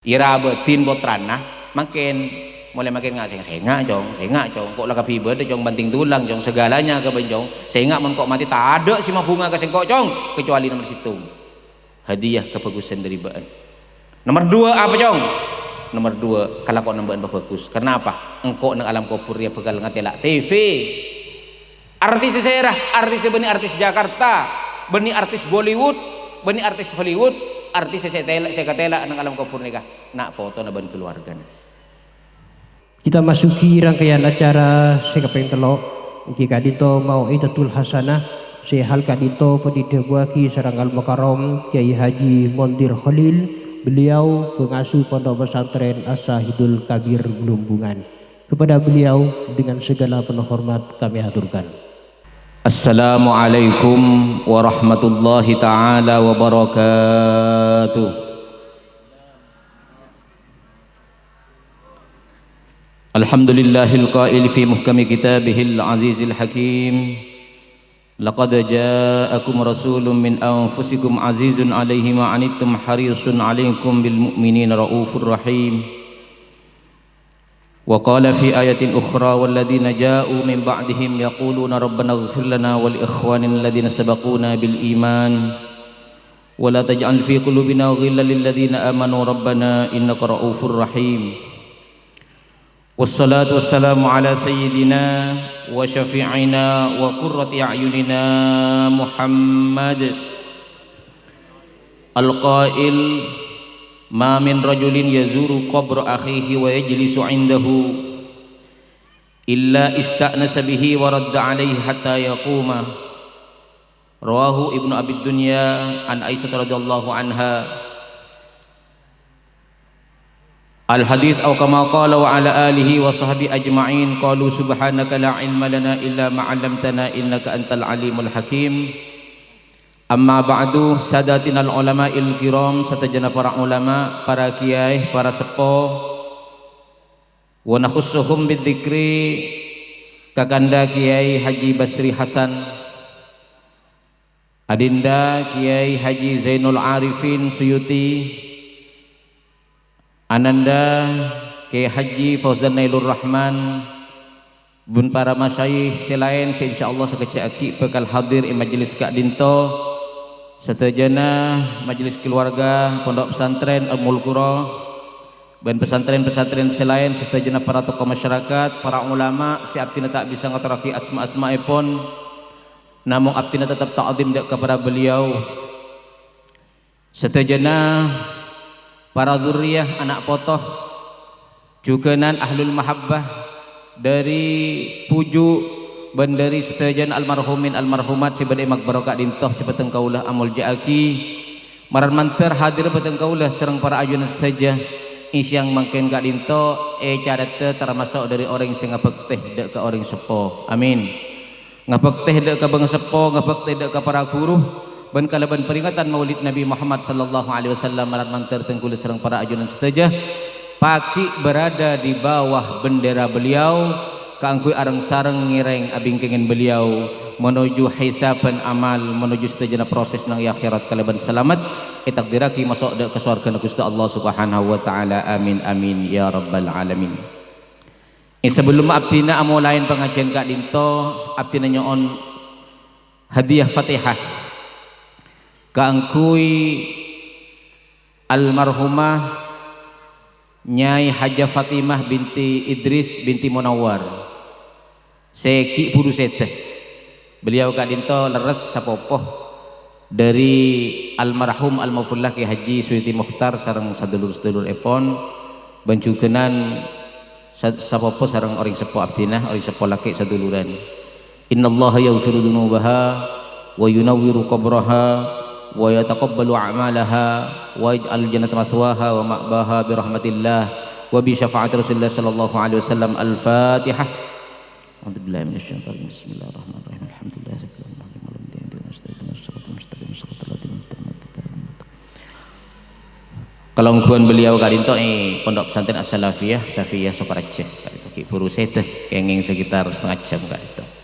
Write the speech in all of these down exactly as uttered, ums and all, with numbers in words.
Ira abadhin pottrana, mangkèn, molaè mangkèn nga' sèng-, sènga', Cong, sènga', Cong. Engko' la kabbhi bâdâ, Cong, banting tulang, Cong, sagalanya ka bân, Cong. Sènga' mon engko' matè tadâ' sè mabhunga ka sèngko', Cong, kecuali nomer sèttong. Hadiah kabhâghusân dâri bâ'na. Nomer duwâ' apa, Cong? Nomer duwâ', kalakowanna bâ'na pabhâghus. Karna apa? Engko' neng alam kobhur rèya bhâkal ngatèla' T V. Artis sè sèra, artis sè bânnè artis Jakarta, bânnè artis Bollywood, bânnè artis Hollywood, artis sè, sè tèla-, sè katèla' neng alam kobhur nèka, na' potona bân kaluwargana. Kita masuki rangkaian acara sè kapèng tello', èngghi ka'dinto Mau'izatul Hasanah, sè hal ka'dinto bhâdhi èdhâbuwâghi sareng Al-Mukarram Kyai Haji Mondir Kholil, beliau pengasuh Pondok Pesantren As-Sahidul Kabir Blumbungan. Kepada beliau dengan segala penuh hormat kami haturkan. Assalamualaikum warahmatullahi taala wabarakatuh. Alhamdulillahil qail fi muhkami kitabihil azizil hakim. Laqad ja'akum rasulun min anfusikum azizun alaihi ma anittum harisun alaikum bil mu'minina raufur rahim. Wa qala fi ayatin ukhra, "Walladzina ja'u min ba'dihim yaquluna rabbana ighfir lana wa li ikhwanina alladzina sabaquna bil iman, wa la taj'al fi qulubina ghillan lil ladzina amanu rabbana innaka raufur rahim." Wassalatu wassalamu ala sayyidina wa syafi'ina wa qurrati a'yunina Muhammad. Al-qail, "Ma min rajulin yazuru qabra akhihi wa yajlisu indahu illa ista'nasa bihi wa radda alaihi hatta yaquma." Rawahu Ibnu Abi Dunya an Aisyah radhiyallahu anha. Al-hadits, au kama qala, wa ala alihi wa sahbihi ajma'in. Qalu, "Subhanaka la ilma lana illa ma 'allamtana innaka antal alimul hakim." Amma ba'du, sadatinal ulama'il kiram, sadhâjâna para ulama, para kiai, para seppo. Wa nakhussuhum bidzikri, kakanda Kiai Haji Basri Hasan, adinda Kiai Haji Zainul Arifin Suyuti, ananda Kiai Haji Fauzan Nailur Rahman, bân para masyayikh sè laèn sè insyaallah sakejjhâ' aghi' bhâkal hadir è majelis ka'dinto, sadhâjâna majelis keluarga Pondok Pesantren Ummul Qura, bân pesantren-pesantren sè laèn, sadhâjâna para tokoh masyarakat, para ulama sè abdhina ta' bisa ngatorraghi asma-asmaèpon, namong abdhina tetep ta'zim dâ' ka para beliau. Sadhâjâna para dzurriyah, ana' poto, jhughânan ahlul mahabbah, dâri bhuju' bân dâri sadhâjâna almarhumin almarhumat sè bâdâ è maqbarah ka'dinto sè bhâdhân kaulâ amolja'aghi. Malar mandhâr hadir bhâdhân kaulâ sareng para ajunan sadhâjâ, è sèyang mangkèn ka'dinto ècarèta tamaso' dâri orèng sè ngabhâktè dâ' ka orèng seppo. Amin. Ngabhâktè dâ' ka bhângseppo, ngabhâktè dâ' ka para ghuru, bân kalabân paringatan Maulid Nabi Muhammad sallallahu alaihi wasallam, malar mandhâr dhân kaulâ sareng para ajunan sadhâjâ, paghi' berada di bawah bendera beliau, kaangghuy areng-sareng ngèrèng abingkèngan beliau, menuju hisab bân amal, menuju sadhâjâna proses neng è akhèrat kalabân salamet, ètakdirraghi maso' dâ' ka sowarghâna Ghustè Allah Subhanahu wa Ta'ala. Amin, amin, ya rabbal alamin. È, sabellunna abdhina amolaè pangajiyân ka'dinto, abdhina nyo'on hadiah Fatihah kaangghuy almarhumah Nyai Hajah Fatimah binti Idris binti Munawwar. Sè ghi' bhuru sèdhâ. Beliau ka'dinto lerres sapopo dâri almarhum almaghfurlah Kiai Haji Suyuti Mukhtar sareng sadulur-sadulurèpon, bân jhughânan sa-, sapopo sareng orèng seppo abdhina, orèng seppo lakè' saduluran. Innallaha yaghfiru dzunubaha wa yunawwiru qabraha wa yataqabbalu a'malaha wa yaj'al jannata mathwaha wa ma'baha bi rahmatillah wa bi syafa'ati Rasulillah sallallahu alaihi wasallam. Al-Fatihah. A'udzubillahi minasyaitonirrajim. Bismillahirrahmanirrahim. Alhamdulillahirabbil alamin. Maliki yaumiddin. Ihdinas siratal mustaqim. Siratal ladzina an'amta 'alaihim ghairil maghdubi 'alaihim waladdallin. Kalongghuwân beliau ka'dinto è Pondok Pesantren As-Salafiyah, Safiyah Sokaraja. Ka'dinto ghi' bhuru sèdhâ, kèngèng sekitar setengah jam ka'dinto.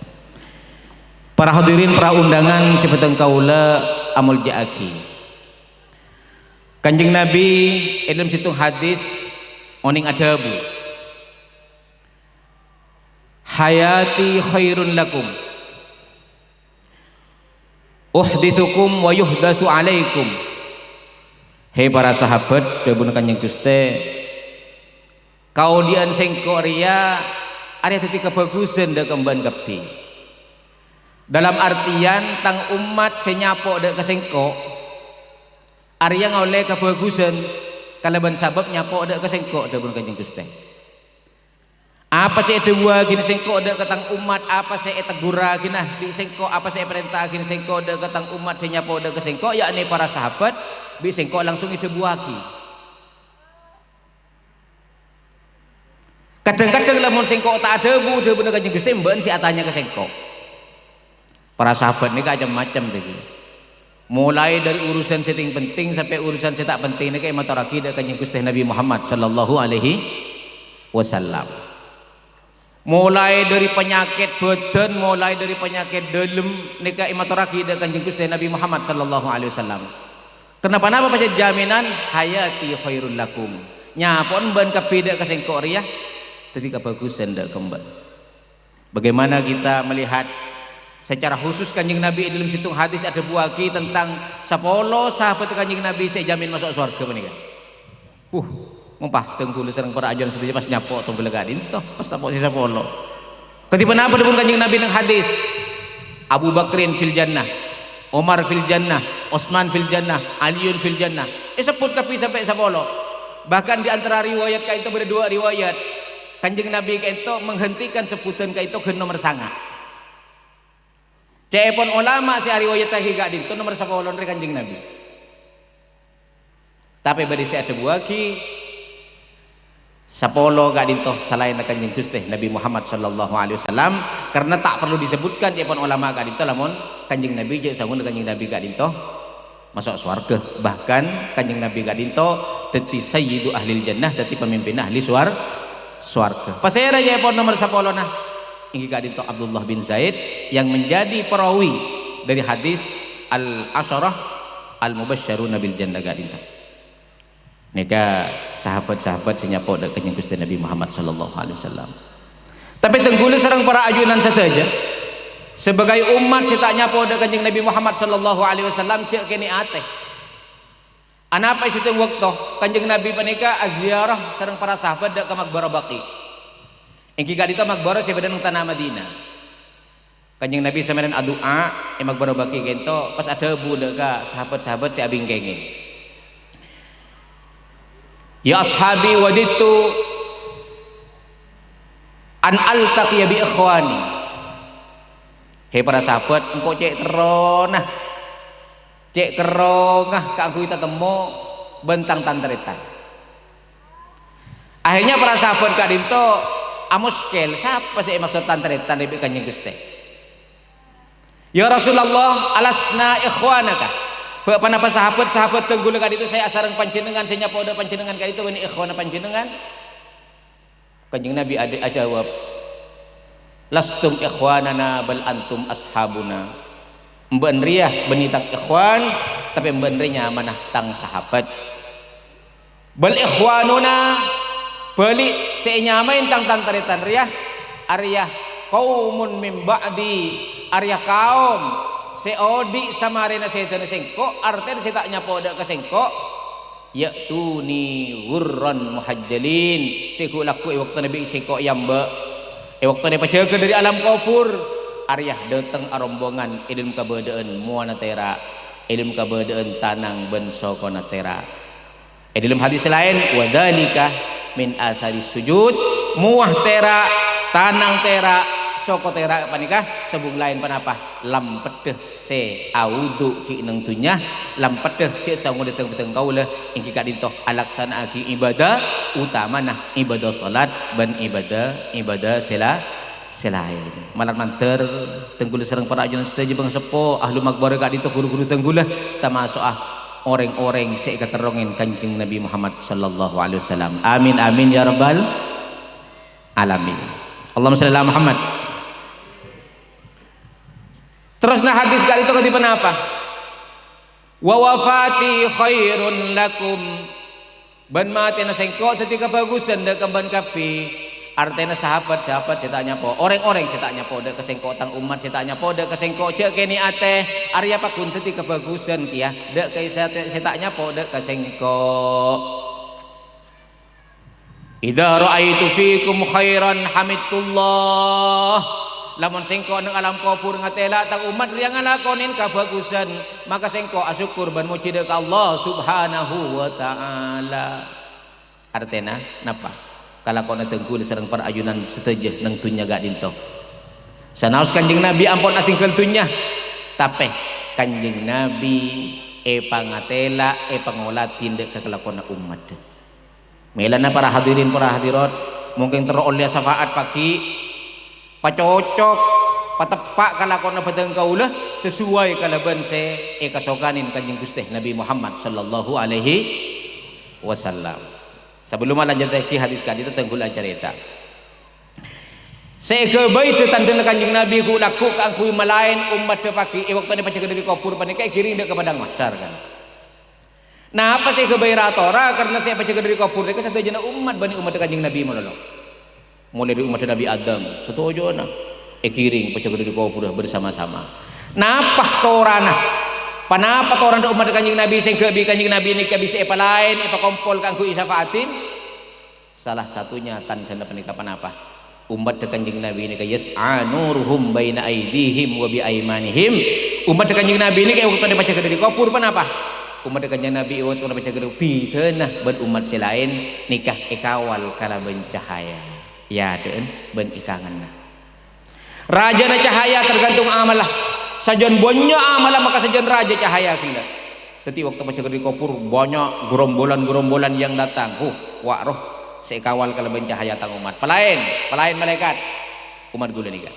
Para hadirin, para undangan sè bhâdhân kaulâ amolja'aghi. Kanjeng Nabi è dâlem sèttong hadis onèng adhâbu, "Hayati khairun lakum, uhditsukum wa yuhdatsu alaikum." He para sahabat, dhâbuna Kanjeng Ghustè, "Kaodi'ân sèngko' rèya arèya dhâddhi kabhâghusân dâ' ka embâ'ân kabbhi. Dalam artèyan, tang ommat sè nyapo' dâ' ka sèngko' arèya ngaollè kabhâghusân kalabân sabâb nyapo' dâ' ka sèngko'," dhâbuna Kanjeng Ghustè. "Apa sè èdhâbuwâghina sèngko' dâ' ka tang ommat, apa sè èteggurrâghina bi' sèngko', apa sè èparènta'aghina sèngko' dâ' ka tang ommat sè nyapo' dâ' ka sèngko', yakni para sahabat, bi' sèngko' langsung èdhâbuwâghi." "Kadhâng-kadhâng lamon sèngko' ta' adhâbu," dhâbuna Kanjeng Ghustè, "embâ'ân sè atanya ka sèngko'." Para sahabat nèka cem-macem dhâggi'. Molaè dâri urusan sè tèng-penting sampè' urusan sè ta' penting nèka èmatorraghi dâ' Kanjeng Ghustè Nabi Muhammad sallallahu alaihi wasallam. Molaè dâri panyakèt bâdân, molaè dâri panyakèt dâlem nèka èmatorraghi dâ' Kanjeng Ghustè Nabi Muhammad sallallahu alaihi wasallam. Karna ponapa? Pajhât jaminan, "Hayati khairul lakum." Nyapo'na embâ'ân kabbhi dâ' ka sèngko' rèya dhâddhi kabhâghusân dâ' ka embâ'ân. Bagaimana kita melihat secara khusus Kanjeng Nabi è dâlem sèttong hadis adhâbuwâghi tentang sapolo sahabat Kanjeng Nabi sè èjamin maso' sowarghâ panèka? Puh, mon padâ kaulâ sareng para ajunan sadhâjâ pas nyapo' tongghâllâ ka'dinto, pas nyapo' sè sapolo. Kadhi ponapa dhâbuna Kanjeng Nabi neng hadis? "Abu Bakrin fil jannah, Umar fil jannah, Utsman fil jannah, Aliun fil jannah." Èsebbhut kabbhi sampè' sapolo. Bahkan di antara riwayat ka'dinto bâdâ duwâ' riwayat. Kanjeng Nabi ka'dinto menghentikan sebbhutan ka'dinto ghân nomer sanga'. Ca'èpon olama sè ariwayattaghi ka'dinto nomer sapolo rè Kanjeng Nabi. Tapè bâdâ sè adhâbuwâghi sapolo ka'dinto salaènna Kanjeng Ghustè Nabi Muhammad sallallahu alaihi wasallam, karna ta' parlo disebutkan ca'èpon olama ka'dinto lamon Kanjeng Nabi jhâ' saongguna Kanjeng Nabi ka'dinto maso' sowarghâ. Bahkan Kanjeng Nabi ka'dinto dhâddhi sayyidu ahlil jannah, dhâddhi pamimpinna ahli suwar-, sowarghâ. Pasèra ca'èpon nomer sapolona? Èngghi ka'dinto Abdullah bin Zaid yang menjadi perawi dari hadis al-asyarah al-mubasysyaruna bil jannah ka'dinto. Nèka sahabat-sahabat sè nyapo' dâ' Kanjeng Ghustè Nabi Muhammad sallallahu alaihi wasallam. Tapè tèngghu kaulâ sareng para ajunan sadhâjâ, sebagai ommat sè ta' nyapo' dâ' Kanjeng Nabi Muhammad sallallahu alaihi wasallam, jhâ' kènè' atè. Anapa è sèttong bâkto Kanjeng Nabi panèka aziarah sareng para sahabat dâ' ka Maqbarah Baqi'. Èngghi ka'dinto maqbarah sè bâdâ neng tana Madinah. Kanjeng Nabi samèyan adu'a è Maqbarah Baqi' ka'dinto, pas adhâbu dâ' ka sahabat-sahabat sè abingkèngè, "Ya ashabi, wadidtu an altaqiya bi ikhwani." He para sahabat, engko' cè' terrona, cè' kerrongnga kaangghuy tatemmo bân tang tan-tarètan. Akhirnya para sahabat ka'dinto amoskèl, sapa sè èmaksod tan-tarètan bi' Kanjeng Ghustè? "Ya Rasulullah, alasna ikhwanaka?" Bâ' ponapa sahabat-sahabat tèngghu kaulâ ka'dinto sè asareng panjhennengngan, sè nyapo' dâ' panjhennengngan ka'dinto bânnè ikhwana panjhennengngan? Kanjeng Nabi adâ', ajâwâb, "Lastum ikhwanana bal antum ashabuna." Embâ'ân rèya bânnè tang ikhwan, tapè embâ'ân rèya nyamana tang sahabat. "Bal ikhwanuna," bâli' sè ènyamaè tang tan-tarètan rèya, arèya qaumun min ba'di, arèya kaom sè odi' samarèna sèdhâna sèngko', artèna sè ta' nyapo' dâ' ka sèngko', "ya'tuni ghurran muhajjalin," sè ghu-, lagghu' è bâktona bi' sèngko' èyambâ', è bâktona èpajâgâ dâri alam kobhur, arèya dâteng arombongan è dâlem kabâdâ'ân mowana tèra', è dâlem kabâdâ'ân tanang bân sokona tèra'. È dâlem hadis laèn, "Wa dzalika min atsaris sujud," mowa tèra', tanang tèra', soko tèra' panèka sabhung laèn ponapa? Lampeddhâ sè awudu ghi' neng dhunnya, lampeddhâ jhâ' saongguna tèng-bhâtèng kaulâ, èngghi ka'dinto alaksana'aghi ibâdâ utamana ibâdâ salat bân ibâdâ, ibâdâ sè la-, sè laèn. Malar mandhâr, tèngghu kaulâ sareng para ajunan sadhâjâ bhângaseppo, ahlu maqbarah ka'dinto ghuru-ghuru tèngghu kaulâ, tamaso'a orèng-orèng sè èkaterrongè Kanjeng Nabi Muhammad sallallahu alaihi wasallam. Amin, amin, ya rabbal alamin. Allahumma shalli ala Muhammad. Terrosna hadis ka'dinto kadhi ponapa? "Wa wafati khairun lakum." Bân matèna sèngko' dhâddhi kabhâghusân dâ' ka bâ'na kabbhi. Artèna sahabat-sahabat sè ta' nyapo, orèng-orèng sè ta' nyapo dâ' ka sèngko', tang ommat sè ta' nyapo dâ' ka sèngko', jhâ' kènè' atè, arèya pagghun dhâddhi kabhâghusân kèya dâ' ka sè ta', sè ta' nyapo dâ' ka sèngko'. "Idza ra'aitu fikum khairan hamidtullah." Lamon sèngko' neng alam kobhur ngatela' tang ommat rèya ngalakonè kabhâghusân, maka sèngko' asokkor bân mojhi dâ' ka Allah Subhanahu wa Ta'ala. Artèna napa? Kalakowanna dhângghu sareng para ajunan sadhâjâ neng dhunnya ka'dinto. Sanaos Kanjeng Nabi ampon adhingghâl dhunnya, tapè Kanjeng Nabi èpangatela', èpangoladhi dâ' ka kalakowanna ommaddhâ. Mèlana para hadirin, para hadirat, mungkin terro ollèya syafaat paghi', pacocok, pateppa' kalakowanna bhâdhân kaulâ sesuai kalabân sè èkasokanè Kanjeng Ghustè Nabi Muhammad sallallahu alaihi wasallam. Sabellunna lanjhuttaghi hadis ka'dinto, dhângghu la carèta. Sè èghâbây dhâ-tandhâna Kanjeng Nabi ghu'-lagghu' kaangghuy malaèn ommaddhâ paghi' è bâktona èpajâgâ dâri kobhur panèka èghiring dâ' ka padang mahsyar, kan. Napa sè èghâbây ra-tora? Karna sè èpajâgâ dâri kobhur nèka sadhâjâna ommat, bânnè ommaddhâ Kanjeng Nabi malolo. Molaè dâri ommaddhâ Nabi Adam, sadhâjâna èghiring èpajâgâ dâri kobhur bersama-sama. Napa torana? Panapa torana ommaddhâ Kanjeng Nabi sehingga bi-, Kanjeng Nabi nèka bisa èpalaèn, èpakompol kaangghuy èsafa'atin? Salah satunya tandhâna panèka ponapa? Ommaddhâ Kanjeng Nabi nèka yas'a nuruhum baina aidihim wa bi aimanihim. Ommaddhâ Kanjeng Nabi nèka è bâktona èpajâgâ dâri kobhur ponapa? Ommaddhâ Kanjeng Nabi è bâktona èpajâgâ dâri bidhâna bân ommat sè laèn nèka èkawal kalabân cahaya è adâ'na bân è kanganna. Rajâna cahaya tergantung amalla. Sajân bânnya' amalla maka sajân rajâ cahaya ghellâ'. Dhâddhi, bâkto pajâgâ dâri kobhur, bânnya' gerombolan-gerombolan yang datang. Huh, wa' roh sè èkawal kalabân cahaya tang ommat. Palaèn, palaèn malaèkat. Ommat ghulâ nèka.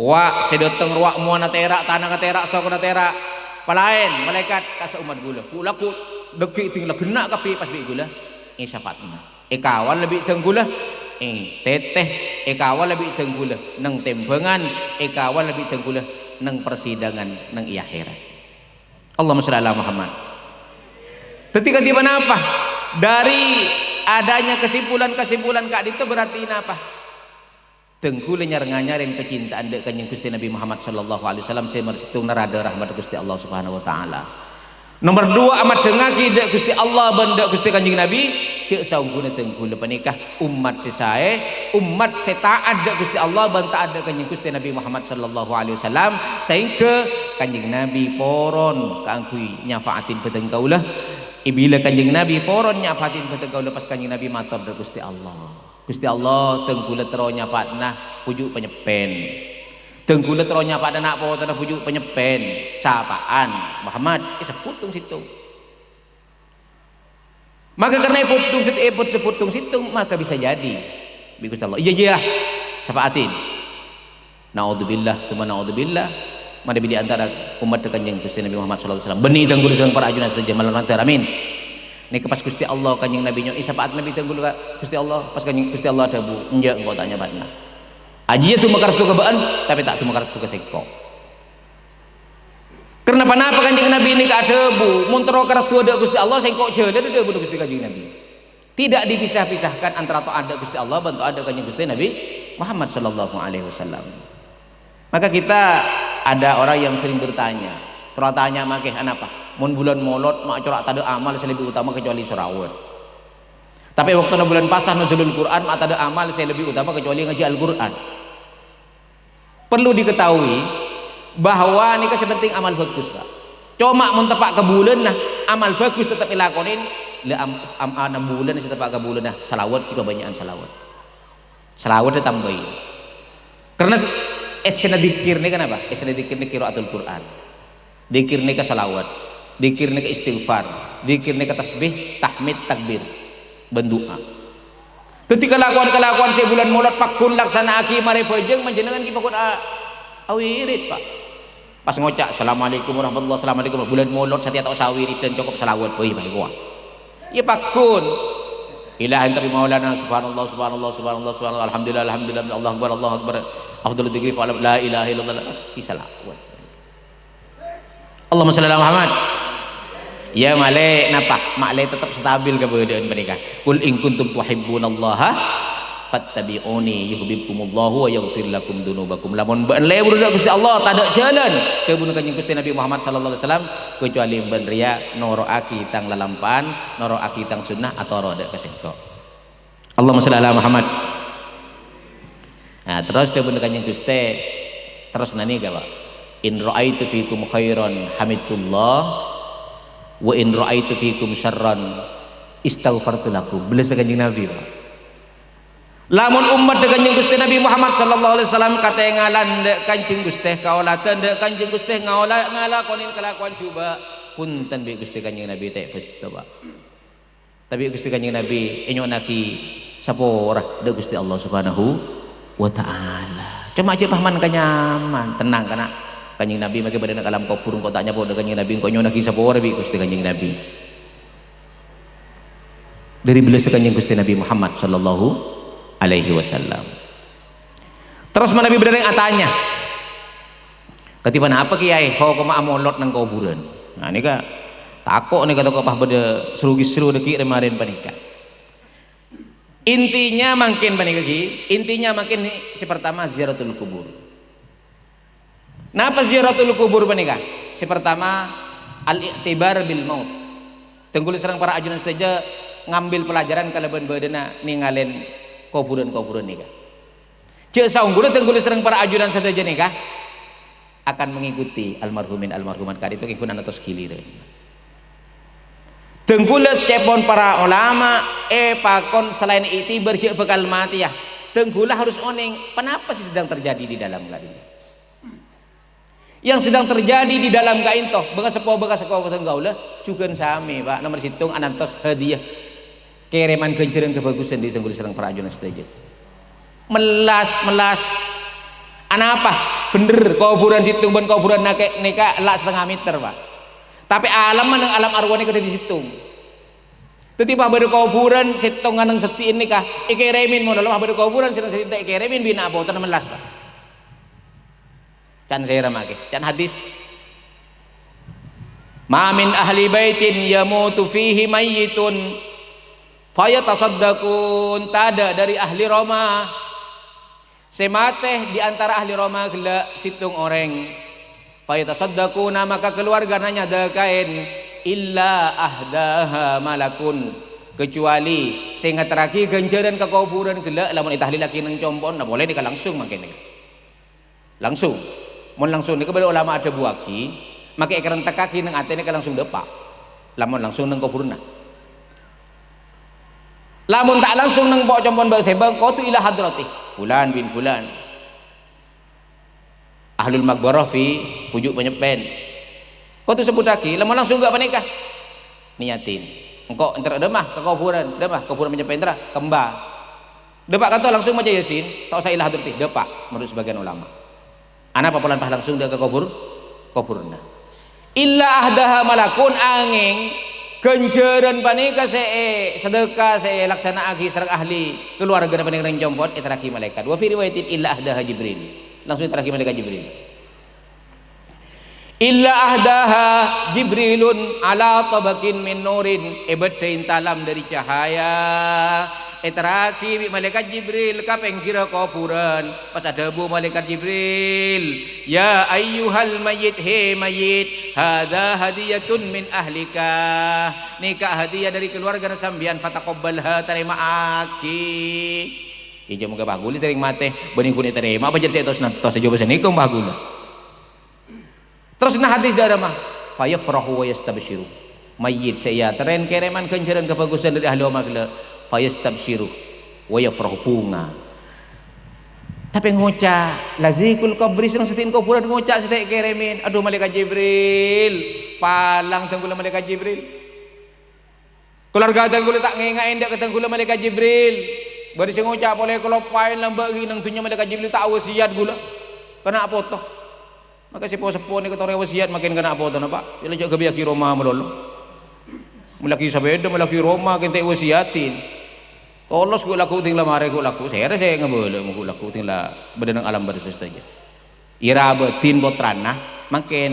Wa' sè dâteng rowa mowana tèra', tanangnga tèra', sokona tèra'. Palaèn malaèkat kassa' ommat ghulâ. Ghu'-lagghu' dhâggi' dhing la ghenna' kabbhi pas bi' ghulâ. Èsafa'atna. Èkawal bi' dhâng ghulâ, ètètè, èkawal bi' dhâng ghulâ neng tèmbhângan, èkawal bi' dhâng ghulâ neng persidangan neng è akhèrat. Allahumma shalli ala Muhammad. Dhâddhi, kadhi ponapa? Dâri adanya kesimpulan-kesimpulan ka'dinto berarti napa? Dhâng ghulâ nyar-nganyarè kacintaan dâ' Kanjeng Ghustè Nabi Muhammad sallallahu alaihi wasallam sè marsettong narada rahmat Ghustè Allah Subhanahu wa Ta'ala. Nomer duwâ', amaddhângaghi dâ' Ghustè Allah bân dâ' Ghustè Kanjeng Nabi, jhâ' saongghuna dhâng ghulâ panèka ommat sè saè, ommat sè ta'at dâ' Ghustè Allah bân ta'at dâ' Kanjeng Ghustè Nabi Muhammad sallallahu alaihi wasallam, saèngghâ Kanjeng Nabi poron kaangghuy nyafa'atin bhâdhâng kaulâ. È bilâ Kanjeng Nabi poron nyafa'atin bhâdhâng kaulâ, pas Kanjeng Nabi mator dâ' Ghustè Allah. Ghustè Allah, dhâng ghulâ terro nyapa'na bhuju' panyeppèn. Dhâng ghulâ terro nyapa'na na' potona bhuju' panyeppèn. Sapa'an? Muhammad, èsebbhut tong-sèttong. Maka karna èpot tong-sèt-, èpot sebbhut tong-sèttong, maka bisa jadi bi' Ghustè Allah. Iyâ, iyâ, sapa'atin. Na'udzubillah, tsumma na'udzubillah. Manabi di antara ommaddhâ Kanjeng Ghustè Nabi Muhammad sallallahu alaihi wasallam. Bânnè dhâng ghulâ sareng para ajunan sadhâjâ malem lantar, amin. Nèka pas Ghustè Allah, Kanjeng Nabi nyo'on sapa'at Nabi dhâng ghulâ ka Ghustè Allah, pas Kanjeng Ghustè Allah adhâbu, "Enjâ', engko' ta' nyapa'na. Ajiyâ du makaraddu ka bâ'ân, tapè ta' du makaraddu ka sèngko'." Karna ponapa Kanjeng Nabi nèka adhâbu, "Mon terro karadduwâ dâ' Ghustè Allah, sèngko' jhâlâna," dhâbuna Ghustè Kanjeng Nabi. Tidak dipisah-pisahkan antara ta'at dâ' Ghustè Allah bân ta'at dâ' Kanjeng Ghustè Nabi Muhammad sallallahu alaihi wasallam. Maka kita, ada orang yang sering bertanya, terro atanya makè, "Anapa? Mon bulân Molod ma' cora' tadâ' amal sè lebbi utama kecuali shalawat. Tapè bâktona bulân Pasa Nuzulul Qur'an ma' tadâ' amal sè lebbi utama kecuali ngajhi Al-Qur'an." Perlu diketahui bahwa nèka sè penting amal bhâghus, Pak. Coma mon teppa' ka bulânna, amal bhâghus tetep èlakonè, la am-, am-, ana bulân sè teppa' ka bulânna, shalawat, kabânnya'an shalawat. Shalawat ètambâi. Karna s-, èssèna dzikir nèka napa? Èssèna dzikir nèka qiraatul Qur'an. Dzikir nèka shalawat, dzikir nèka istighfar, dzikir nèka tasbih, tahmid, takbir, bân du'a. Dhâddhi kalakowan-kalakowan sè bulân Molod pagghun laksana'aghi marè bhâjâng, panjhennengngan ghi' pagghun a-, awirid, Pak. Pas ngoca', "Assalamualaikum warahmatullah, assalamualaikum," bulân Molod satèya ta' osa awiridan, cokop shalawat bhâi, bhâi kowa. Iyâ pagghun. Ilaha anta bi maulana, subhanallah, subhanallah, subhanallah, subhanallah, alhamdulillah, alhamdulillah, Allahu akbar, Allahu akbar, afdalu dzikri fa la ilaha illallah, pas shalawat. Allahumma shalli ala Muhammad. Ya, malè napa? Malè tetep stabil kabâdâ'ân panèka. "Qul in kuntum tuhibbunallaha fattabi'uni yuhibbukumullahu wa yaghfir lakum dzunubakum." Lamon bâ'ân lebur dâ' Ghustè Allah, tadâ' jhâlân, dhâbuna Kanjeng Ghustè Nabi Muhammad sallallahu alaihi wasallam, kecuali bâ'ân rèya noro'aghi tang lalampa'an, noro'aghi tang sunnah, atoro' dâ' ka sèngko'. Allahumma shalli ala Muhammad. Nah, terros dhâbuna Kanjeng Ghustè, terros nanèka, Pak. "In ra'aitu fikum khairan hamidtullah, wa in ra'aitu fikum syarran istaghfartu lakum." Bellâssa Kanjeng Nabi, Pak. Lamon ommaddhâ Kanjeng Ghustè Nabi Muhammad sallallahu alaihi wasallam katèngalan dâ' Kanjeng Ghustè, kaoladhân dâ' Kanjeng Ghustè, ngaola-, ngalakonè kalakowan jhubâ', bhunten bi' Ghustè Kanjeng Nabi ta' bâstâ, Pak. Tapè Ghustè Kanjeng Nabi ènyo'onnaghi sapora dâ' Ghustè Allah Subhanahu wa Ta'ala. Coma jhâ' paham ka nyaman, tennang, kana'. Kanjeng Nabi makè bâdâ neng alam kobhur, engko' ta' nyapo dâ' Kanjeng Nabi, engko' nyo'onnaghi sapora bi' Ghustè Kanjeng Nabi. Dâri bellâssa Kanjeng Ghustè Nabi Muhammad sallallahu alaihi wasallam. Terros manabi bâdâ rèng atanya, "Kadhi ponapa, Kèyaè, hokomma amolot neng kobhurân?" Nah, nèka tako' nèka tako' pas bâdâ seru-gisru dâggi' rè-marèn panèka. Intinya mangkèn panèka, ghi, intinya mangkèn nè-, sè partama ziyaratul kubur. Napa ziyaratul kubur panèka? Sè partama, al-i'tibar bil maut. Dhâng kaulâ sareng para ajunan sadhâjâ ngambil pelajaran kalabân bâdâna nèngalè kobhurân-kobhurân nèka. Jhâ' saongghuna dhâng kaulâ sareng para ajunan sadhâjâ nèka akan mengikuti almarhumin almarhumat ka'dinto kèngèng ngantos ghilirân. Dhâng kaulâ ca'èpon para olama, èpakon salaèn i'tibar jhâ' bhâkal matèya. Dhâng kaulâ harus onèng, ponapa sè sedang terjadi di dalam ka'dinto. Yang sedang terjadi di dalam ka'dinto, bhâkal seppo, bhâkal seppo dhâng kaulâ, jhughân samè, Pak, nomer sèttong anantos hadiyah, kèrèman ghânjhârân kabhâghusân dâri dhâng kaulâ sareng para ajunan sadhâjâ. Mellas, mellas. Anapa? Bhendher, kobhurân sèttong bân kobhurân nèka, nèka la' satengnga mèter, Pak. Tapè alamma neng alam arwah nèka dhâddhi sèttong. Dhâddhi, pas bâdâ kobhurân sèttongnga neng seddi'na nèka èkèrèmè, mon la pas bâdâ kobhurân sè neng seddi'na ta' èkèrèmè, binaa potona mellas, Pak. Can sèra makè, can hadis. "Ma min ahli baitin yamutu fihi mayyitun fayatasaddaqun." Tadâ' dâri ahli roma sè matè di antara ahli roma ghellâ' sèttong orèng. "Fayatasaddaquna," maka kalowargana nyadhâkaè, "illa ahdaha malakun," kecuali sè ngaterraghi ghânjhârân ka kobhurân ghellâ' lamon ètahlillaghi neng compo'na, polè nèka langsung mangkèn nèka. Langsung. Mon langsung nèka bâdâ olama adhâbuwaghi, makè èkarentekkaghi neng atè nèka langsung dâpa'. Lamon langsung neng kobhurânna. Lamon ta' langsung neng po-, compo'na bân-sèbâng, kodhu ila hadrati fulan bin fulan. Ahlul maqbarah fi puju' panyeppèn. Kodhu sebbhuttaghi, lamon langsung ghâ' panèka. Niyatin. Engko' entara dâmma ka kobhurân, dâmma kobhurân panyeppèn entara, kembang. Dâpa' kanto langsung maca Yasin, ta' osa ila hadrati, dâpa', menurut sebagian ulama. Anapa polana pas langsung dâ' ka kobhur? Kobhurânna. "Illa ahdaha malakun," angèng ghânjhârân panèka sè è-, sadhâka sè èlaksana'aghi sareng ahli kalowargana panèka rèng compo'na èterraghi malaèkat. Wa fi riwayatin, "Illa ahdaha Jibril." Langsung èterraghi malaèkat Jibril. "Illa ahdaha Jibrilun ala tabaqin min nurin," èbâddhâi entalam dâri cahaya, èterraghi bi' malaèkat Jibril ka pèngghirra kobhurân. Pas adhâbu malaèkat Jibril, "Ya ayyuhal mayyit, hè mayyit, hadza hadiyatun min ahlika. Nèka hadiyah dâri kalowargana sampèyan, fataqabbalha, tarèma'aghi." Iyâ, moghâ pas ghulâ sèrèng matè, bânnè ghun ètarèma, apa jhâ' sè ètos-nètos, jhâ' pas nèka pas ghulâ. Terros na hadis dâ' remma, "Fayafrahu wa yastabsyiru." Mayyit sè èyaterrè kèrèman ghânjhârân kabhâghusân dâri ahli roma ghellâ', "Fayastabsyiru wa yafrahu," bhunga. Tapè ngoca', lazikul qabri, sè neng seddi'na kobhurân ngoca' sè ta' èkèrèmè, "Adhu, Malaèkat Jibril, palang dhâng ghulâ Malaèkat Jibril. Kalowarga dhâng ghulâ ta' ngènga'è dâ' ka dhâng ghulâ Malaèkat Jibril. Bâdâ sè ngoca' polè kaloppaè lambâ' ghi' neng dhunnya Malaèkat Jibril ta' wasiyat ghulâ. Kana' poto." Maka sè po-seppo nèka torè wasiyat makèn kana' potona, Pak. Yâ la jhâ' ghâbâyyaghi roma malolo. Mellèaghi sapèda, mellèaghi roma, kèng ta' èwasiyatin. Tolos ghu' lagghu' dhing la marè ghu' lagghu'. Sèra sè ngabâlâ ghu' lagghu' dhing la bâdâ neng alam bârza sadhâjâ. Ira abâdhin pottrana, makèn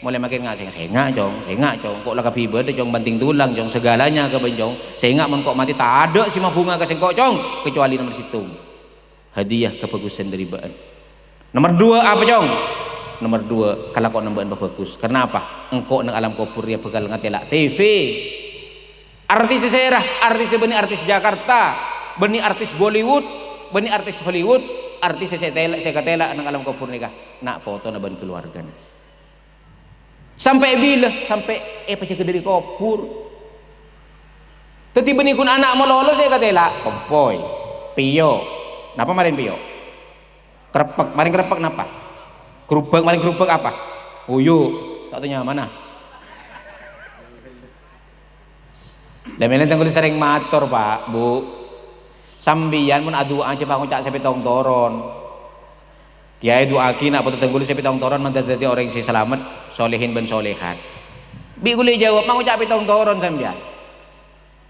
Molaè makin nga', "Sèng-, sènga', Cong, sènga', Cong. Ko' la kabibâdâ, Cong, banting tulang, Cong, sagalanya ka bâ'en, Cong. Sènga' mon ko' matè, tadâ' sè mabhunga ka sèngko', Cong, kacobâli nomer sèttong. Hadiah kabhâghusân dâri bâ'en." Nomer duwâ' apa, Cong? Nomer duwâ', kalakowanna bâ'en pabhâghus. Karna apa? Engko' neng alam kobhur rèya bhâkal ngatèla' T V. Artis sè sèra, artis sè bânnè artis Jakarta, bânnè artis Bollywood, bânnè artis Hollywood, artis sè, sè tèla-, sè katèla' neng alam kobhur nèka, na' potona bân kalowargana. Sampè' bilâ? Sampè' èpajâgâ dâri kobhur. Dhâddhi bânnè ghun ana' malolo sè èkatèla', kompoy, pèyo'. Napa marèn pèyo'? Kreppek, marèn kreppek napa? Gerobak, marèn gerobak apa? Oyo'. Ta' tanya mana? Lah mèlè tèngghu sèrèng mator, Pak, Bu. Sampèyan mon adu'a jhâ' pangoca' sè pètong toron. Kèyaè du'aaghi na' poto tèngghu sè pètong toron mandhâr dhâddhi orèng sè salamet, solehin bân solehat. Bi' ghulâ èjâwâb, "Mangoca' pètong toron sampèyan."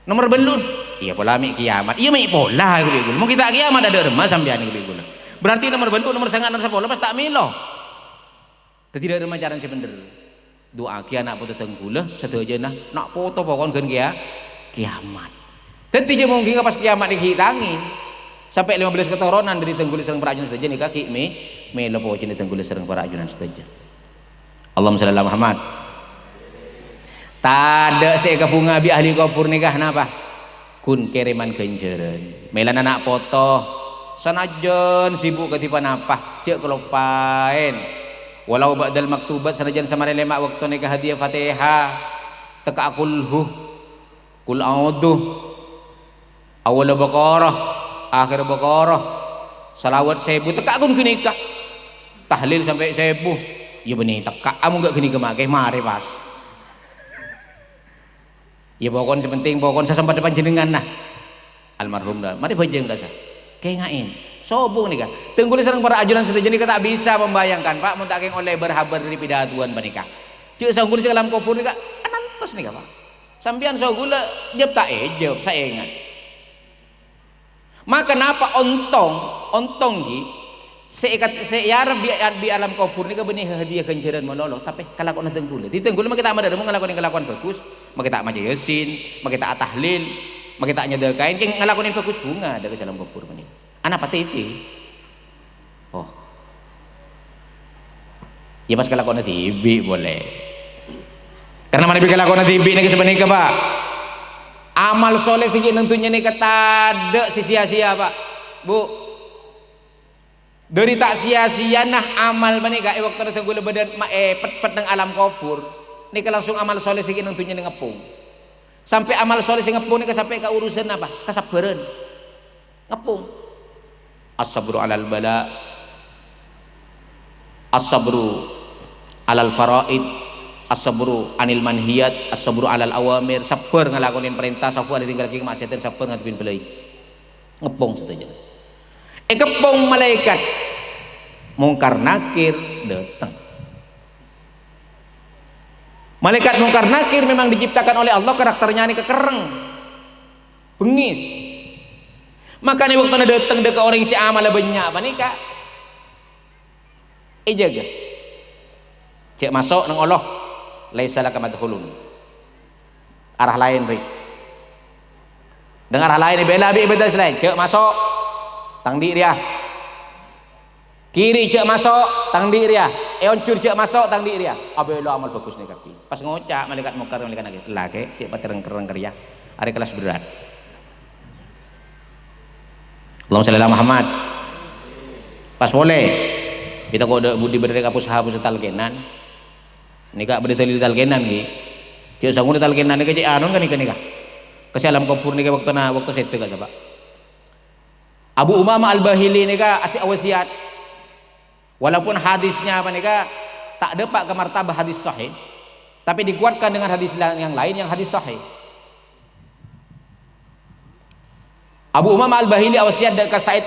Nomer bâllu', "Iyâ pola mè' kiyamat." "Iyâ mè' pola," bi' ghulâ. "Mon ghi' ta' kiyamat, adâ' remma sampèyan," bi' ghulâ. Berarti nomer bâllu', nomer sanga', nomer sapolo pas ta' mèlo. Dhâddhi, dâ' remma carana sè bhendher. Du'aaghi ana' poto tèngghu, sadhâjâna na' poto pokon ghân kèya-, kiyamat. Dhâddhi, jhâ' mongghi pas kiyamat nèka ghi' tangèng. Sampè' lèma bellâs katoronan dâri tèngghu sareng para ajunan sadhâjâ nèka ghi' mè-, mèlo pojhâna tèngghu sareng para ajunan sadhâjâ. Allahumma shalli ala Muhammad. Tadâ' sè èkabhunga bi' ahli kobhur nèka napa? Ghun kèrèman ghânjhârân. Mèlana na' poto, sanajjân sibuk kadhi ponapa, jhâ' kaloppaèn. Walau ba'dal maktubat, sanajjân samarèn lèma bâkto nèka hadiah Fatihah, tekka'a kulhu, kul a'udzu, awwala Baqarah, akhir Baqarah, salawat sèbu, tekka'a ghun ghânèka. Tahlil sampè' sèbu, iyâ bânnè tekka'a mon ghi' ghânèka makè, marè pas. Ya, pokon sè penting, pokon sè sempadhâ panjhennengngan, nah. Almarhum, nah. Marè bhâjâng kasa. Kènga'è. Sobung nèka. Tèngghu sareng para ajunan sadhâjâ nèka ta' bisa membayangkan, Pak, mon ta' kèng ollè bâr-habâr dâri pidatowan panèka. Jhâ' songghu sè alam kobhur nèka anantos nèka, Pak. Sampèyan songghu la jhâb ta' èjhâb, saènga'. Maka napa ontong, ontong ghi, sè èkat-, sè èarep bi-, bi' alam kobhur nèka bânnè hadiah ghânjhârân malolo, tapè kalakowanna dhâng ghulâ. Dhâng ghulâ makè ta' madâ-, mon ngalakonè kalakowan bhâghus, makè ta' maca Yasin, makè ta' atahlil, makè ta' nyadhâkaè, kèng ngalakonè bhâghus bhunga dâ' ka alam kobhur panèka. Anapa T V? Oh. Ya pas kalakowanna dhibi' polè. Karna manabi kalakowanna dhibi' nèka sapanèka, Pak. Amal soleh sè ghi' neng dhunnya nèka tadâ' sè sia-sia, Pak. Bu. Dâri ta' sia-siana amal panèka è bâktona dhâng ghulâ bâdân ma-, èpetpet neng alam kobhur. Nèka langsung amal soleh sè ghi' neng dhunnya nèka ngeppo. Sampè' amal soleh sè ngeppo nèka sampè' ka urusan apa? Kasabbhârân. Ngeppo. As-sabru 'alal bala, as-sabru 'alal faraid, as-sabru 'anil manhiyat, as-sabru 'alal awamir, sabbhâr ngalakonè parènta, sabbhâr nèngghâl kamaksiatan, sabbhâr ngadhebbhi bâlâi. Ngeppo sadhâjâ. Èkeppo malaèkat Mungkar Nakir dâteng. Malaèkat Mungkar Nakir memang diciptakan oleh Allah, karakternya nèka kerrèng. Bengngis. Makana bâktona dâteng dâ' ka orèng sè amalla bânnya' panèka, èjâgâ. Jhâ' maso' neng Allah. Laisa laka madkhulun. Arah laèn, rè. Neng arah laèn, èbâlâ bi' ibâdâ sè laèn. Jhâ' maso'. Tang dhi' rèya. Kiri jhâ' maso', tang dhi' rèya. Èonjhur jhâ' maso', tang dhi' rèya. Abâlâ amal bhâghus nèka kabbhi. Pas ngoca' malaèkat Mungkar, malaèkat Nakir, "Lakè, jhâ' patè rèng-kerrèng rèya. Arèya kellas berat." Allahumma shalli ala Muhammad. Pas polè. Kita kok dâ' budi bâdâ rèng apus-hapus talkènan. Nèka bâdâ dalil talkènan, ghi. Jhâ' sangghu talkènan nèka cè' anu kan nèka, nèka. Ka sè alam kobhur nèka bâktona, bâkto sèdhâ ka sapa? Abu Umamah Al-Bahili nèka asè awasiyat. Walaupun hadisnya panèka ta' dâpa' ka martabah hadis sahih, tapi dikuatkan dengan hadis la-, yang lain yang hadis sahih. Abu Umamah Al-Bahili awasiyat dâ' ka Sa'id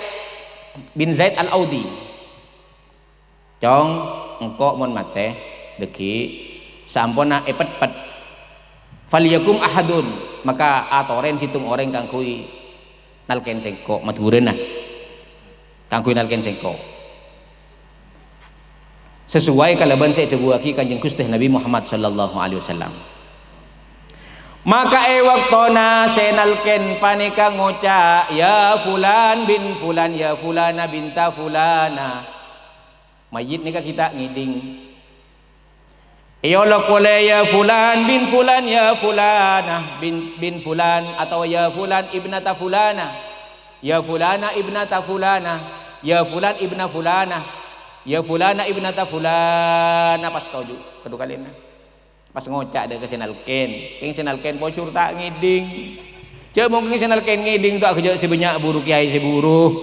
bin Zaid Al-Audi. "Cong, engko' mon matè, dâgghi', saamponna èpetpet. Falyakum ahadun, maka atorè sèttong orèng kaangghuy nalkèn sèngko', Madhurâna. Kaangghuy nalkèn sèngko'." Sesuai kalabân sè èdhâbuwâghi Kanjeng Ghustè Nabi Muhammad sallallahu alaihi wasallam. Maka è bâktona sè nalkèn panèka ngoca', "Ya fulan bin fulan, ya fulana binta fulana." Mayyit nèka ghi' ta' ngèdhing. Èolok polè, "Ya fulan bin fulan, ya fulana bin, bin fulan," atabâ, "Ya fulan ibnata fulana, ya fulana ibnata fulana, ya fulan ibna fulana, ya fulana ibnata fulana." Pas toju' kadhu kalèna. Pas ngoca' dâ' ka sè nalkèn, kèng sè nalkèn pojhur ta' ngèdhing. Jhâ' mungkin sè nalkèn ngèdhing, ta' jhâ' sè bânnya' buru kèyaè sè buru.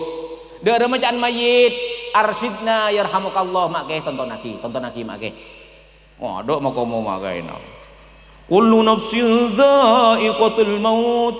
Dâ' remma ca'na mayyit, "Arsyidna yarhamukallah," ma' kè, tontonnaghi, tontonnaghi ma' kè. Waduh, makomo ma' kèna. "Kullu nafsin dha'iqatul maut,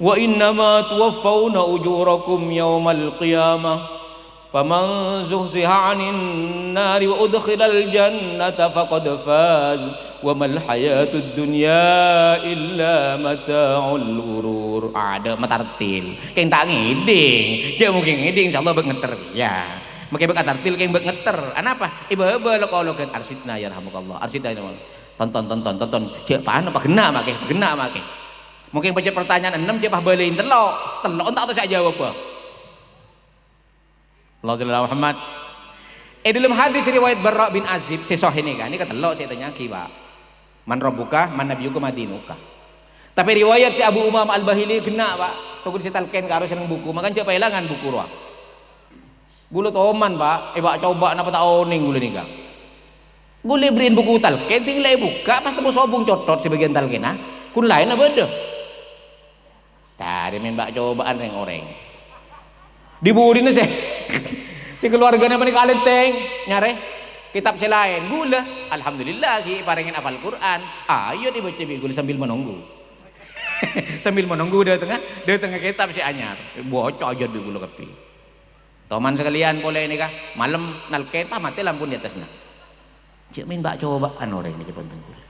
wa innama tuwaffawna ujurakum yaumal qiyamah." "Faman zuhziha 'anin nari wa udkhilal jannata faqad faz, wa mal hayatud dunya illa mata'ul ghurur." Adâ' matartil. Kèng ta' ngèdhing. Jhâ' mungkin ngèdhing, insyaallah bâk ngetter. Ya. Mangkè bâk atartil kèng bâk ngetter. Anapa? È bâbâ lo-, kologhân, "Arsyidna yarhamukallah. Arsyidna yarhamukallah." Tonton, tonton, tonton. Jhâ' pano paghenna' ma' kè, paghenna' ma' kè. Mungkin pajhât pertanyaan ennem, jhâ' pas bâlâi tello'. Tello' ta' tao sè ajâwâbbhâ. Allahumma shalli ala Muhammad. È dhâlem hadis riwayat Barra bin Azib sè sahih nèka, nèka tello' sè ètanya'aghi, Pak. "Man rabbuka, man nabiyyuka, ma dinuka." Tapè riwayat sè Abu Umamah Al-Bahili ghenna', Pak. Tokol sè talkèn karo sè neng buku, mangkana jhâ' paèlangan buku rowa. Ghulâ toman, Pak, è bâ'-cobâ' napa ta' onèng ghulâ nèka. Ghulâ èberri'in buku talkèn, tinggal èbukka', pas temmo sobung cothot sè bâgiyân talkènna. Ghun laènna bâdâ. Tarè men bâ'-cobâ'ân rèng-orèng. Dhi-budhina sè, sè kalowarghâna panèka alèntèng, nyarè kètab sè laèn. Ghulâ, alhamdulillah, ghi' èparèngè hafal Qur'an. Ayo dibâca bi' ghulâ sambil menunggu. Sambil menunggu dâtengnga, dâtengnga kètab sè anyar. Bâca ajât bi' ghulâ kabbhi. Toman sakalèyan polè nèka, malem nalkèn, pas matè lampona è attasna. Jhâ' men bâ'-cobâ'ân orèng nèka, bhunten ghulâ.